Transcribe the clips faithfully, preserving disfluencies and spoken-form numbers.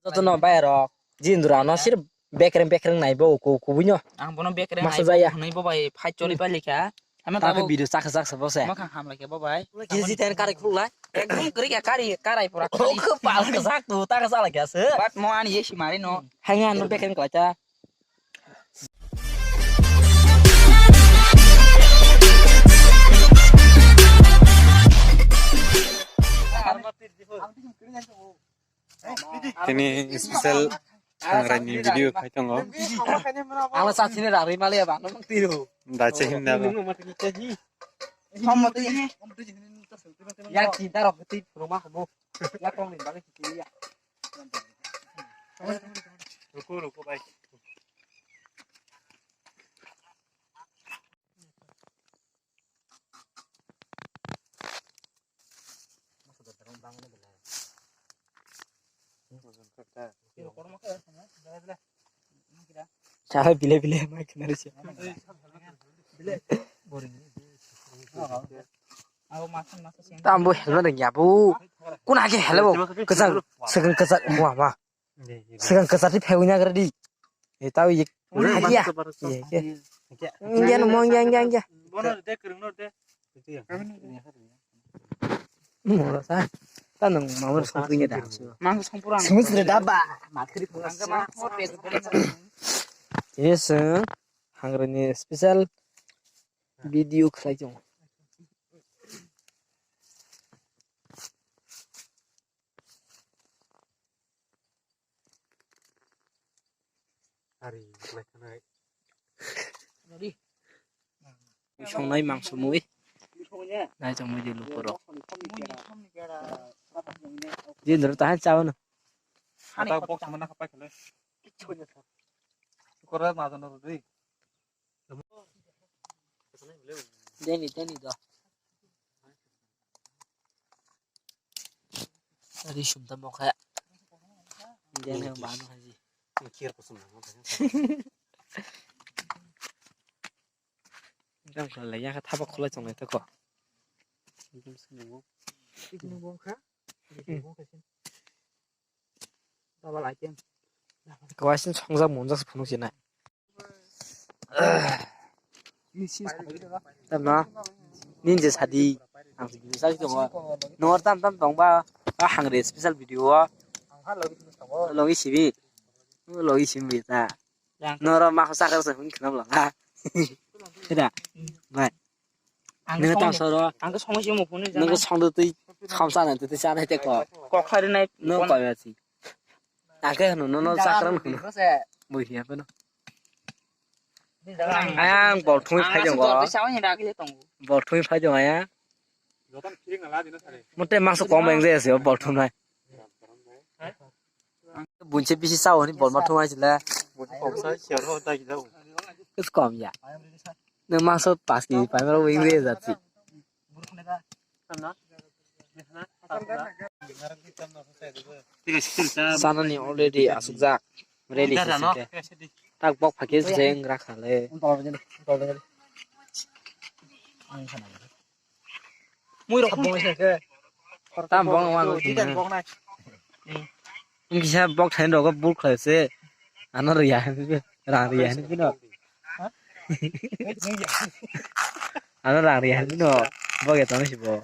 Jotono bai rok, jindura no sir bekreng bekreng nai bo ku kubui no. Ang bono bekreng nai bo hwnwi bo bai fight choli palikha. Ama ta video chakha chaksa bo se. Mokha hamlai khe bo bai. Kisi ten kari khulai. Ekdom kri kya kari karai pura. Khulai khe pal khe sak tu ta khe sala kya se. Bat mo ani yesi mari no. Hanya no bekreng kala cha. Tini special sangrani video khai tongo. Ala sasine rari male ba no tiru. Da chehim da ba. Ya chinta rok ti roma hobo. Ya kong ni ba ki ya. Ruko ruko bai. Chalo bile bile mai khna risi. Tambo helmet nang ya bu. Kuna ke helmet bo. Kesang, segang kesang mua ma. Segang kesati phaiwi nagra di. Eh, tau yek. Wala hadia. Ye, ye. Ingya no mo ingya, ingya, ingya. Bono de, kereng no de. Moro sa. Ta nang mama songpring da. Mang songpura. Sumit re daba. Matkri phung. Yes, sir. Hangrani special video khlai jong. Ari, songnai mangso mui. Nai tong mui di lukurok. Jindro tahan chao no. Ada box mana kapai kale. Kora madan ro dei. Deni, deni do. Tadi sum tamo kha. Deni ang bano haji. Kir kusum na. Dam khala ya kha thaba khulai chongnai ta ko. Ikni bom kha. Kawaising songjak monjak se phunuk sinai. Tamno ninje sadi ang se video sadi tongo. Nor tam tam tongba a hangre special video o. Logi sibi. Logi sibi ta. Noro ma sakar se hun khnam langa. Kida. Bai. Ang nang song tang soro. Ang song si mo phone. Nang song do tui kham sa nang tui sa nai te ko. Kok khari nai. No pa ya si. Ake no no no sakran no. Bui ya no. Ayang bol thui phai jong. Bol thui phai jong ayang. Mote mangso kom eng je se bol thui nai. Bunche bisi sao ni bol ma thung ai chile. Kis kom ya. Nang mangso pas ki pai maro wing re jati. Sana ni already asuk jak. Ready se se. Tak bok phakis jeng rakha le. Mui rok bong se ke. Tam bong wan ko. Wngkisa bok thain rogo bul khlai se. Ano riya, rang riya ni bino. Ano rang riya ni bino. Bok ya tano si bo.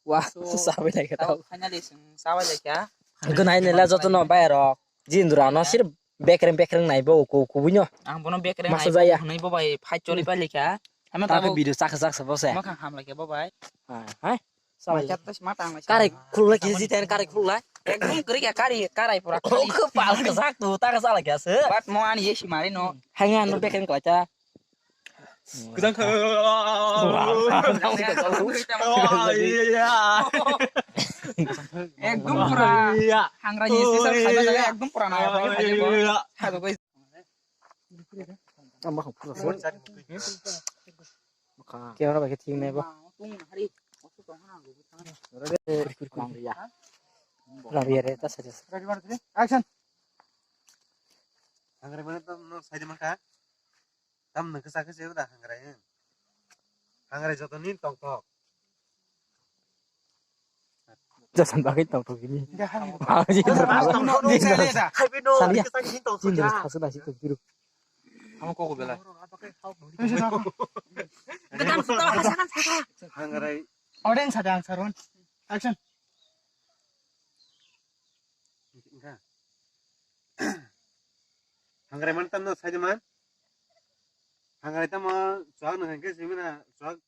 Wa, sabai lai kata. Finally sing sabai lai kya. Gnai nela joto no bai rok. Jindura no sir bekreng bekreng nai bo ku ku bino. Ang bono bekreng nai bo. Masa jaya. Nai bo bai phai choli pai likha. Hame ta video chakha chaksa bo se. Mokha ham lai kya bo bai. Hai. Kare khulai kisi ten kare khulai. Ekdom kri kya kari karai pura. Kok pal sak tu ta ka sala kya se. Bat mo ani yesi mari no. Hanya no bekreng kla cha. Kudang kha. Ekdom pura. Hangra ni special khana jaga ekdom pura na. Khado koi. Tamo kho pura. Camera bai khe thik nai bo. Rang ri ya re ta sa. Action. Hangrai mane to no sai de maka. Tam nang kisa kisa da hangrai. Hangrai joto ni tong tok. Jasan bagwi tong tong gini. Ang jin dor thasu. Jin dor thasu. Jin dor thasu da si tong tong. Amo koko belai. Hangrai. Audience ada ang saron. Action. Hangrai man tamno sajaman. Hangrai tamo chwak no hengke simina chwak.